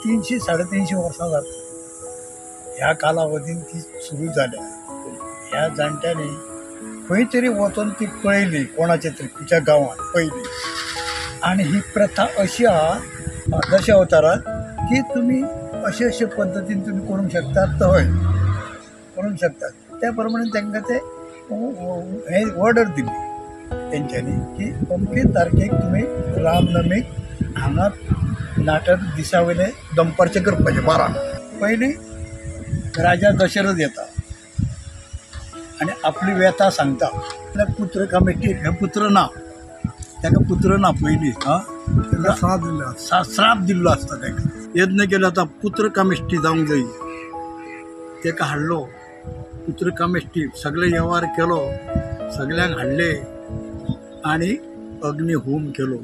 300 350 वर्सां जाता ह्या कालावधीन ती सुरू जाल्या. ह्या जाणट्यांनी खंय तरी वचून ती पळयली कोणाच्या तरी खंयच्या गांवांत पळयली आनी ही प्रथा अशी आहा दश अवतारात की तुमी अशे अशे पद्दतीन तुमी करूंक शकतात हय करूंक शकतात. त्या प्रमाणे तांकां ते हे ऑर्डर दिली तेंच्यांनी की अमके तारखेक तुमी रामनमीक हांगा नाटक दिसा वयले दनपारचें करपाचें 12. पयलीं राजा दशरथ येता आनी आपली व्यथा सांगता. पुत्र कामेटी हे पुत्र ना, ताका पुत्र ना पयलीं हां ताका श्राप दिल्लो आसता. ताका यज्ञ केलो आतां पुत्र कामेष्टी जावंक जाय. ताका हाडलो पुत्र कामेष्टी सगळे वेव्हार केलो, सगळ्यांक हाडले आनी अग्नी होम केलो.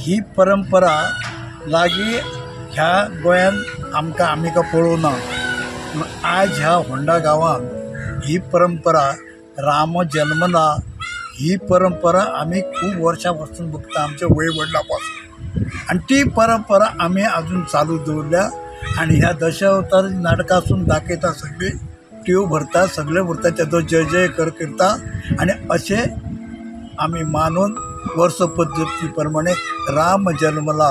ही परंपरा लागीं ह्या गोंयांत आमकां आमी का पळोवना. पूण आज ह्या होंडा गांवांत ही परंपरा राम जल्मला ही परंपरा आमी खूब वर्सां पासून बघता आमच्या वय वडला पासून आनी ती परंपरा आमी अजून चालू दवरल्या. आनी ह्या दशावतार नाटकासून दाखयता सगळी ट्यो भरता सगळे भरता तेजो जय जय कर करता आनी अशें आमी मानून वर्स पद्दती प्रमाणे राम जल्मला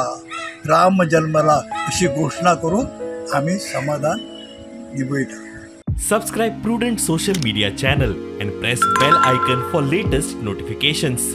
राम जल्मला अशी घोशणा करून आमी समाधान निभयता. Subscribe Prudent social media channel and press bell icon for latest notifications.